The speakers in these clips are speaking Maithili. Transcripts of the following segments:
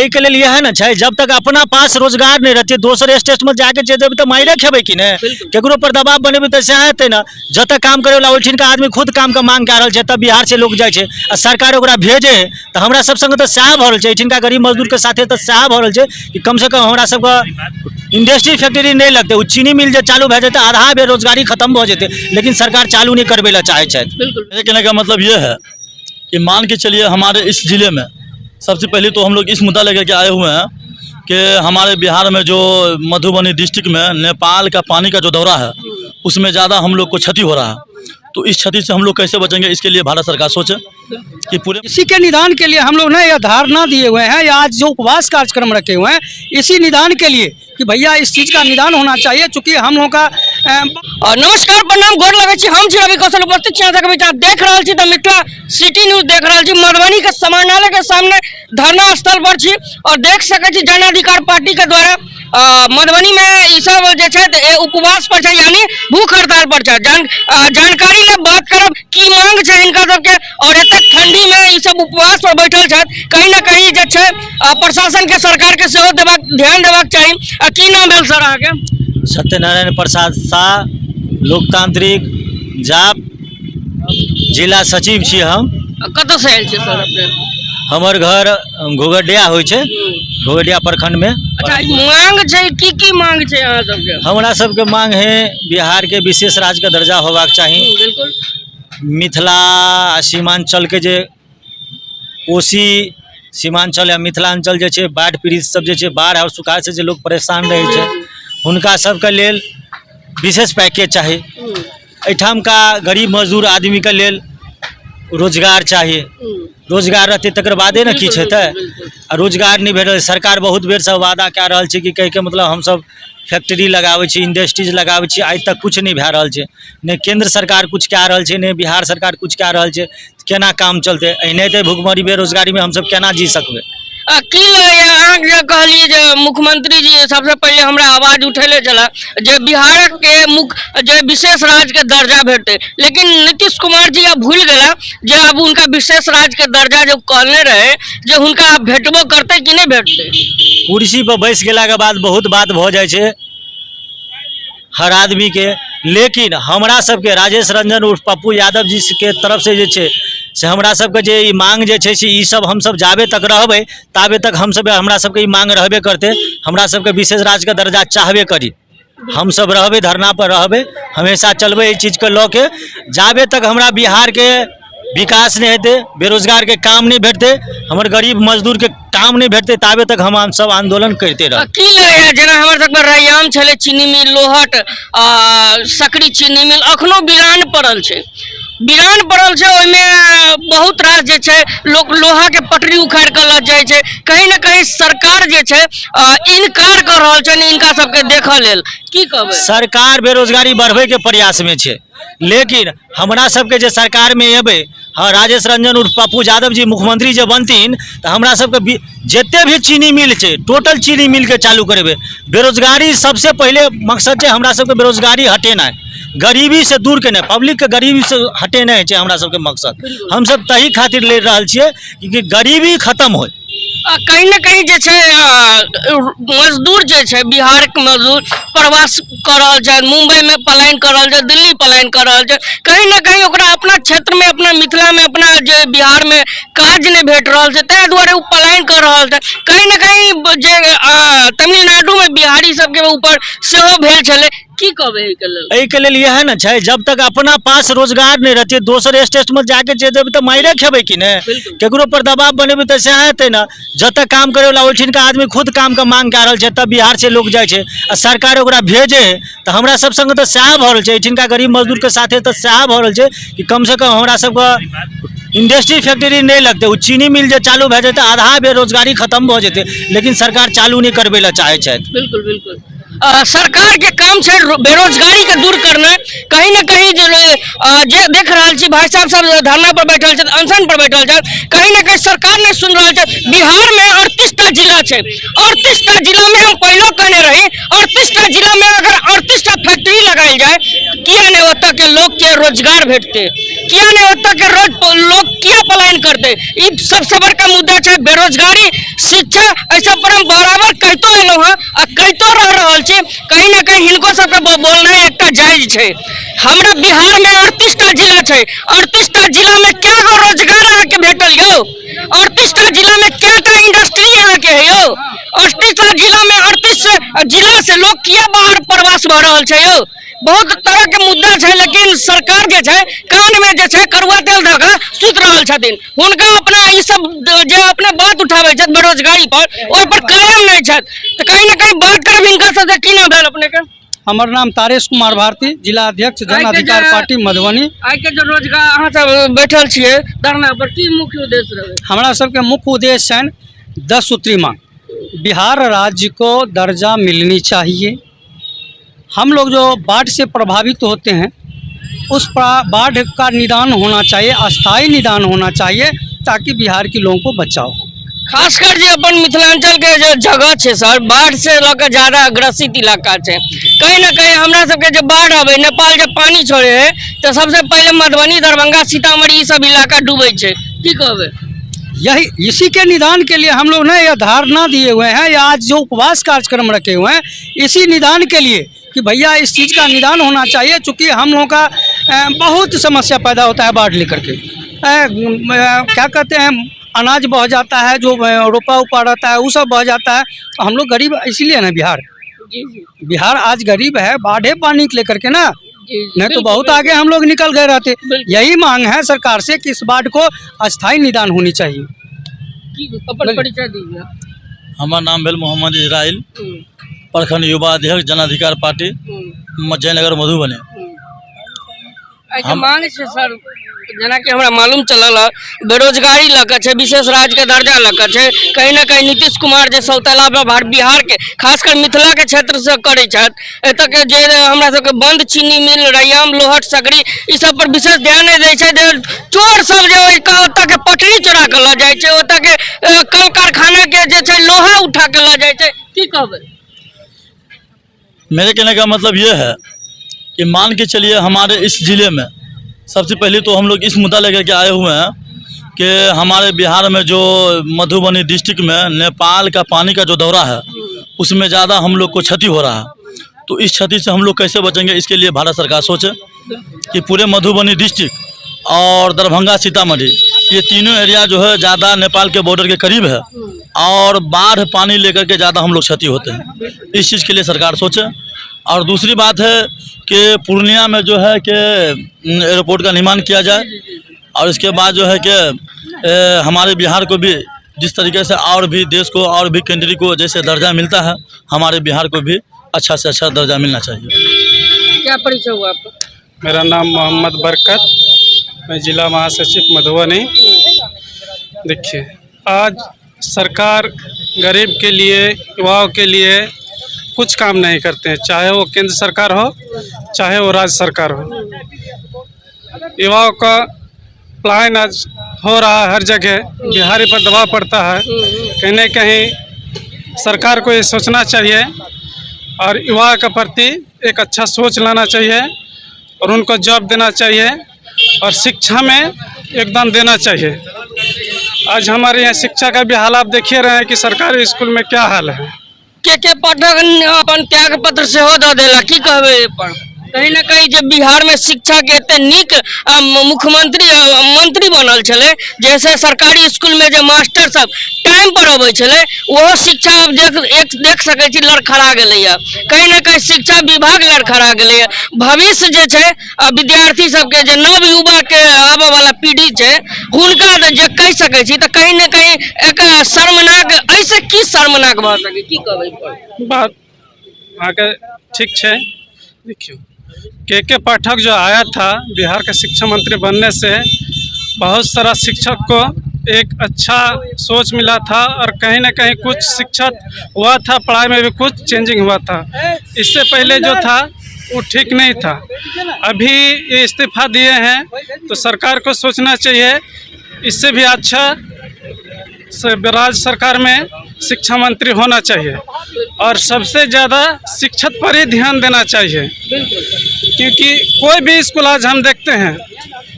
एहिके लेल इएह ने छै, जब तक अपना पास रोजगार नहि रहतै, दोसर स्टेटमे जाके जे देबै तऽ मारिए खेबै कि नहि? केकरो पर दबाव बनेबै तऽ सएह हेतै ने। जतऽ काम करैवला ओहिठिनका आदमी खुद कामके मांग कए रहल छै, तब बिहार से लोक जाइ छै आ सरकार ओकरा भेजै है। तऽ हमरा सब संगे तऽ सएह भऽ रहल छै, एहिठिनका गरीब मजदूरके साथे तऽ सएह भऽ रहल छै कि कमसँ कम हमरा सबके इंडस्ट्री फैक्ट्री नहि लगतै। ओ चीनी मिल जे चालू भए जेतै, आधा बेरोजगारी खत्म भऽ जेतै, लेकिन सरकार चालू नहि करबै लए चाहै छथि। बिल्कुल। मेरे कहने का मतलब ये है कि मान के चलिए, हमारे इस ज़िले में सबसे पहले तो हम लोग इस मुद्दा लेकर के आए हुए हैं कि हमारे बिहार में जो मधुबनी डिस्ट्रिक्ट में नेपाल का पानी का जो दौरा है, उसमें ज़्यादा हम लोग को क्षति हो रहा है। तो इस क्षति से हम लोग कैसे बचेंगे, इसके लिए भारत सरकार सोचे कि पूरे इसी के निदान के लिए हम लोग ने यह धारणा दिए हुए हैं या आज जो उपवास कार्यक्रम रखे हुए हैं, इसी निदान के लिए कि भैया इस चीज़ का निदान होना चाहिए। चूँकि हम लोगों का और नमस्कार, प्रणाम, गोर लगै छी। हम छी रवि कौशल, उपस्थित छी अहाँ सबके बीच। अहाँ देख रहल छी तऽ मिथिला सिटी न्यूज देख रहल छी। मधुबनी के समाहरणालय के सामने धरना स्थल पर छी और देख सकै छी जन अधिकार पार्टी के द्वारा मधुबनी में ई सब जे छै तऽ उपवास पर छै, यानी भूख हड़ताल पर छै। जानकारी ले बात करब की मांग छै हिनका सबके और एतेक ठंडी में ई सब उपवास पर बैठल छथि। कहीं ना कहीं जे छै प्रशासन के, सरकार के सेहो देबाक, ध्यान देबाक चाही। की नाम भेल सर अहाँके? सत्यनारायण प्रसाद शाह, लोकतांत्रिक जाप जिला सचिव छी हम। कतऽसँ आयल छियै सर अपने? हमर घर घोघरडिया होइ छै, घोघरडिया प्रखंडमे। अच्छा, ई मांग छै, की की मांग छै अहाँ सबके? हमरा सबके मांग है बिहारके विशेष राज्यके दर्जा होबाक चाही। बिल्कुल। मिथिला आ सीमांचलके जे कोसी सीमांचल या मिथिलांचल जे छै, बाढ़ि पीड़ित सब जे छै, बाढ़ि आओर सुखाड़ से जे लोक परेशान रहै छै, हुनका सबके लेल विशेष पैकेज चाही। एहिठामका गरीब मजदूर आदमीके लेल रोजगार चाही। रोजगार रहतै तकर बादे ने किछु हेतै। आ रोजगार नहि भेटल। सरकार बहुत बेरसँ वादा कए रहल छै कि कहैके मतलब हमसब फैक्ट्री लगाबै छी, इंडस्ट्रीज लगाबै छी। आइ तक किछु नहि भए रहल छै। नहि केन्द्र सरकार किछु कए रहल छै, नहि बिहार सरकार किछु कए रहल छै। केना काम चलतै? एहने तऽ भुखमरी बेरोजगारीमे हमसब केना जी सकबै? की लगैया अहाँ जे कहलियै जे मुख्यमंत्री जी सबसे पहिले हमरा आवाज उठेले छलाह जे बिहार के मुख्य जे विशेष राज्य के दर्जा भेटतै, लेकिन नीतीश कुमार जी आब भूलि गेला जे आब हुनका विशेष राज्य के दर्जा जे कहने रहे जे हुनका आब भेटबो करतै कि नहि भेटतै? कुर्सी पर बैस गेलाके बाद बहुत बात भऽ जाइ छै हर आदमीके, लेकिन हमरा सबके राजेश रंजन उर्फ पप्पू यादव जी के तरफ से जे छै से हमरा सबके जे ई मांग जे छै से ई सब हमसब जाबे तक रहबै ताबे तक हमसब, हमरा सबके ई मांग रहबे करतै। हमरा सबके विशेष राज्यके दर्जा चाहबे करी। हमसब रहबै, धरना पर रहबै, हमेशा चलबै एहि चीजके लऽ के। जाबे तक हमरा बिहारके विकास नहि हेतै, बेरोजगारके काम नहि भेटतै, हमर गरीब मजदूरके काम नहि भेटतै, ताबे तक हम सब आन्दोलन करिते रहब। की लगैया, जेना हमर सबके रैयाम छलै चीनी मिल, लोहट आ सकरी चीनी मिल अखनो वीरान पड़ल छै, वीरान पड़ल छै। ओहिमे बहुत रास जे छै लोक लोहाके पटरी उखाड़ि कऽ लऽ जाइ छै। कहीं ने कहीं सरकार जे छै इनकार कऽ रहल छै हिनका सबके देखऽ लेल, की कहबै? सरकार बेरोजगारी बढ़बैके प्रयासमे छै, लेकिन हमरा सबके जे सरकारमे एबै, हँ, राजेश रंजन उर्फ पप्पू यादव जी मुख्यमंत्री जे बनथिन, तऽ हमरा सबके जते भी चीनी मिल छै, टोटल चीनी मिलके चालू करेबै। बेरोजगारी सबसे पहिले मकसद छै हमरा सबके, बेरोजगारी हटेनाइ, गरीबी से दूर केनाइ, पब्लिकके गरीबी से हटेनाइ छै हमरा सबके मकसद। हमसब ताहि खातिर लड़ि रहल छियै कि गरीबी खत्म होइ। कहीं ने कहीं जे छै मजदूर जे छै, बिहारके मजदूर प्रवास कऽ रहल छै, मुम्बईमे पलायन कऽ रहल छै, दिल्ली पलायन कऽ रहल छै। कहीं ने कहीं ओकरा अपना क्षेत्रमे, अपना मिथिलामे, अपना जे बिहारमे काज नहि भेट रहल छै, ताहि दुआरे ओ पलायन कऽ रहल छै। कहीं ने कहीं जे तमिलनाडुमे बिहारी सबके ऊपर सेहो भेल छलै, की कहबै एहिके लेल? एहिके लेल इएह ने छै, जब तक अपना पास रोजगार नहि रहतै, दोसर स्टेटमे जाके जे देबै तऽ मारिए खेबै कि नहि? केकरो पर दबाव बनेबै तऽ सएह हेतै ने। जतऽ काम करैवला ओहिठिनका आदमी खुद कामके मांग कए रहल छै, तब बिहार से लोक जाइ छै आ सरकार ओकरा भेजै है। तऽ हमरा सब संगे तऽ सएह भऽ रहल छै, एहिठिनका गरीब मजदूरके साथे तऽ सएह भऽ रहल छै कि कमसँ कम हमरा सबके इंडस्ट्री फैक्ट्री नहि लगतै। ओ चीनी मिल जे चालू भए जेतै, आधा बेरोजगारी खत्म भऽ जेतै, लेकिन सरकार चालू नहि करबै लए चाहै छथि। बिल्कुल बिल्कुल। सरकार के काम छै बेरोजगारी के दूर करनाइ। कहीं ने कहीं जे देख रहल छी भाई साहब सब धरना पर बैठल छथि, अनशन पर बैठल छथि, कहीं ने कहीं सरकार नहि सुनि रहल छथि। बिहार में 38टा जिला छै, 38टा जिला में हम पहिलो कहने रही, 38टा जिला में अगर 38टा फैक्ट्री लगायल जाय, किया नहि ओतऽ के लोक के रोजगार भेटतै? किया नहि ओतऽ के रोज लोक किया पलायन करतै? ई सबसे बड़का मुद्दा छै बेरोजगारी, शिक्षा। एहि सब पर हम बराबर कहितो एलहुँ हँ आ कहितो रह रहल छी। कहीं ना कहीं हिनको सबके बोलनाइ एकटा जायज छै। हमरा बिहारमे 38टा जिला छै, 38टा जिलामे कए गो रोजगार अहाँके भेटल यौ? 38टा जिलामे कएटा इंडस्ट्री अहाँके है यौ? 38टा जिलामे 38 जिला से लोक किया बाहर प्रवास भऽ रहल छै यौ? बहुत तरह के मुद्दा छै, लेकिन सरकार जे छै कान में जे छै करुआ तेल धऽ कऽ सुति रहल छथिन। हुनका अपना ई सब जे अपना बात उठाबै छथि बेरोजगारी पर, ओहि पर कायम नहि छथि। तऽ कहीं ना कहीं बात करब हिनका सबसे। की नाम भेल अपने के? हमर नाम तारेश कुमार भारती, जिला अध्यक्ष, जन आइ के अधिकार पार्टी, मधुबनी। आइ के जे रोजगार अहाँ सब बैठल छियै धरना पर, की मुख्य उद्देश्य रहै? हमरा सबके मुख्य उद्देश्य छनि 10 सूत्री मांग। बिहार राज्य को दर्जा मिलनी चाहिए। हम लोग जो बाढ़ से प्रभावित होते हैं, उस बाढ़ का निदान होना चाहिए, अस्थायी निदान होना चाहिए, ताकि बिहार के लोगों को बचाव हो। खासकर जे अपन मिथिलांचल के जे जगह छै सर, बाढ़ से लऽ के ज्यादा ग्रसित इलाका छै। कहीं ना कहीं हमरा सबके जे बाढ़ आबै, नेपाल जे पानी छोड़े है, तऽ सबसे पहिले मधुबनी, दरभंगा, सीतामढ़ी, ई सब इलाका डूबै छै। की कहबै? यही इसी के निदान के लिए हम लोग ने यह धरना दिए हुए हैं या आज जो उपवास कार्यक्रम रखे हुए हैं, इसी निदान के लिए कि भैया, इस चीज़ का निदान होना चाहिए। चूँकि हम लोगों का बहुत समस्या पैदा होता है बाढ़ लेकर के, क्या कहते हैं, अनाज बह जाता है, जो रोपा उपा रहता है वो सब बह जाता है। हम लोग गरीब इसीलिए ना बिहार जी जी बिहार आज गरीब है, बाढ़े पानी के लेकर के ना, जी नहीं तो बहुत आगे हम लोग निकल गए रहते। यही मांग है सरकार से कि इस बाढ़ को अस्थायी निदान होनी चाहिए। की अपन परिचय दीजिए। हमर नाम भेल मोहम्मद इजराइल, प्रखंड युवा अध्यक्ष, जन अधिकार पार्टी, जयनगर, मधुबनी। आइ के मांग छै सर, जेनाकि हमरा मालूम चलल है, बेरोजगारी लऽ कऽ छै, विशेष राज्यके दर्जा लऽ कऽ छै। कहीं ना कहीं नीतीश कुमार जे सौतेला व्यवहार बिहार के, खासकर मिथिला के क्षेत्र से करै छथि, एतऽ के जे हमरा सबके बंद चीनी मिल रैयाम, लोहट, सगरी, ई सब पर विशेष ध्यान नहि दै छै। जे चोर सब जे ओहि ओतऽ के पटरी चोरा कऽ लऽ जाइ छै, ओतऽ के कल कारखाना के जे छै लोहा उठा कऽ लऽ जाइ छै। की कहबै? मेरे कहने का मतलब ये है कि मान के चलिए, हमारे इस ज़िले में सबसे पहले तो हम लोग इस मुद्दा लेकर के आए हुए हैं कि हमारे बिहार में जो मधुबनी डिस्ट्रिक्ट में नेपाल का पानी का जो दौरा है, उसमें ज़्यादा हम लोग को क्षति हो रहा है। तो इस क्षति से हम लोग कैसे बचेंगे, इसके लिए भारत सरकार सोचे कि पूरे मधुबनी डिस्ट्रिक्ट और दरभंगा, सीतामढ़ी, ये तीनों एरिया जो है ज़्यादा नेपाल के बॉर्डर के करीब है और बाढ़ पानी लेकर के ज़्यादा हम लोग क्षति होते हैं। इस चीज़ के लिए सरकार सोचे। और दूसरी बात है कि पूर्णिया में जो है कि एयरपोर्ट का निर्माण किया जाए और इसके बाद जो है कि हमारे बिहार को भी जिस तरीके से और भी देश को और भी कंट्री को जैसे दर्जा मिलता है, हमारे बिहार को भी अच्छा से अच्छा दर्जा मिलना चाहिए। क्या परिचय हुआ आपका? मेरा नाम मोहम्मद बरकत, मैं जिला महासचिव, मधुबनी। देखिए, आज सरकार गरीब के लिए, युवाओं के लिए कुछ काम नहीं करते हैं, चाहे वो केंद्र सरकार हो, चाहे वो राज्य सरकार हो। युवाओं का पलायन आज हो रहा है हर जगह, बिहारी पर दबाव पड़ता है। कहीं ना कहीं सरकार को ये सोचना चाहिए और युवा के प्रति एक अच्छा सोच लाना चाहिए और उनको जॉब देना चाहिए और शिक्षा में योगदान देना चाहिए। आज हमारे यहाँ शिक्षा का भी हाल आप देखिए रहे हैं कि सरकारी स्कूल में क्या हाल है। के के पाठक अपन त्याग पत्र सेहो दऽ देलक। की कहबै एहि पर? कहीं ना कहीं जे बिहार में शिक्षा के एते नीक मुख्यमंत्री, मंत्री बनल छलै, जैसे सरकारी स्कूल में जे मास्टर सब टाइम पर अबै छलै, ओहो शिक्षा आब देख एक देख सकै छी लड़खड़ा गेलैया। कहीं ना कहीं शिक्षा विभाग लड़खड़ा गेलैया। भविष्य जे छै विद्यार्थी सबके, जे नव युवा के आबऽ वाला पीढ़ी छै, हुनका जे कहि सकै छी, तऽ कहीं ना कहीं एक शर्मनाक, एहिसँ की शर्मनाक भऽ सकै? की कहबै एहि पर? बात अहाँके ठीक छै। देखियौ, के पाठक जो आया था बिहार का शिक्षा मंत्री बनने से बहुत सारा शिक्षक को एक अच्छा सोच मिला था और कहीं ना कहीं कुछ शिक्षक हुआ था, पढ़ाई में भी कुछ चेंजिंग हुआ था। इससे पहले जो था वो ठीक नहीं था। अभी ये इस्तीफा दिए हैं तो सरकार को सोचना चाहिए, इससे भी अच्छा राज्य सरकार में शिक्षा मंत्री होना चाहिए और सबसे ज़्यादा शिक्षक पर ही ध्यान देना चाहिए, क्योंकि कोई भी स्कूल आज हम देखते हैं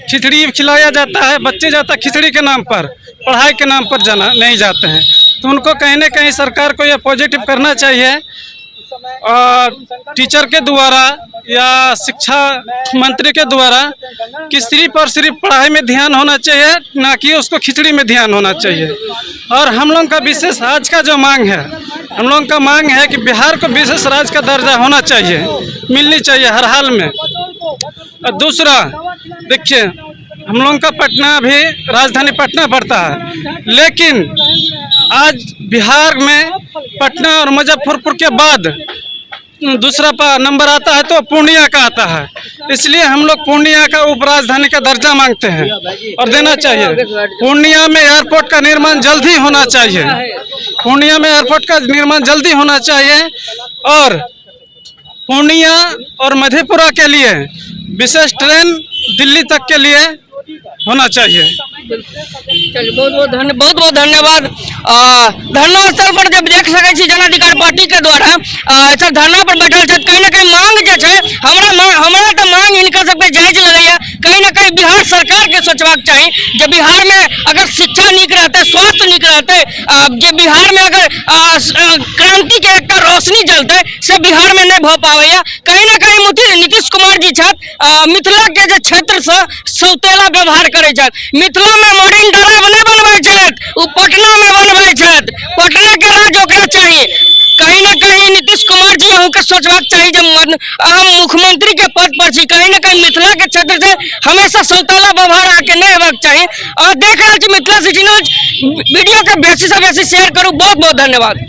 खिचड़ी खिलाया जाता है, बच्चे जाता खिचड़ी के नाम पर, पढ़ाई के नाम पर जाना नहीं जाते हैं। तो उनको कहीं ना कहीं सरकार को यह पॉजिटिव करना चाहिए और टीचर के द्वारा या शिक्षा मंत्री के द्वारा कि सिर्फ और सिर्फ पढ़ाई में ध्यान होना चाहिए, ना कि उसको खिचड़ी में ध्यान होना चाहिए। और हम लोगों का विशेष आज का जो मांग है, हम लोगों का मांग है कि बिहार को विशेष राज्य का दर्जा होना चाहिए, मिलनी चाहिए हर हाल में। और दूसरा देखिए, हम लोगों का पटना भी राजधानी पटना पड़ता है, लेकिन आज बिहार में पटना और मुजफ्फरपुर के बाद दूसरा नंबर आता है तो पूर्णिया का आता है। इसलिए हम लोग पूर्णिया का उपराजधानी का दर्जा मांगते हैं और देना चाहिए। पूर्णिया में एयरपोर्ट का निर्माण जल्दी होना चाहिए, पूर्णिया में एयरपोर्ट का निर्माण जल्दी होना चाहिए। और पूर्णिया और मधेपुरा के लिए विशेष ट्रेन दिल्ली तक के लिए होना चाहिए। चलिए, बहुत बहुत धन्य बहुत बहुत धन्यवाद। धरना स्थल पर जब देख सकै छी जन अधिकार पार्टी के द्वारा सब धरना पर बैठल छथि, कहीं ना कहीं मांग जे छै हमरा तऽ मांग हिनकर सबके जायज लगैया। कहीं ना कहीं बिहार सरकार के सोचबाक चाही जे बिहार में अगर शिक्षा नीक रहतै, स्वास्थ्य नीक रहतै, जे बिहार में अगर क्रांति के एकटा रोशनी जलतै, से बिहार में नहि भऽ पाबैया। कहीं ना कहीं नीतीश कुमार जी छथि, मिथिला के जे क्षेत्र से सौतेला व्यवहार करै छथि। मिथिला में मरीन ड्राइव नहि बनबै छथि, ओ पटना में बनबै छथि। पटना के राज ओकरा चाही। कहीं ना कहीं नीतीश कुमार जी अहूँके सोचबाक चाही जे अहाँ मुख्यमंत्री के पद पर छी, कहीं ना कहीं मिथिला के क्षेत्र से हमेशा सौतेला व्यवहार अहाँके नहि हेबाक चाही। और देख रहल छी मिथिला सिटी न्यूज, वीडियो के बेसी से बेसी शेयर करू। बहुत बहुत धन्यवाद।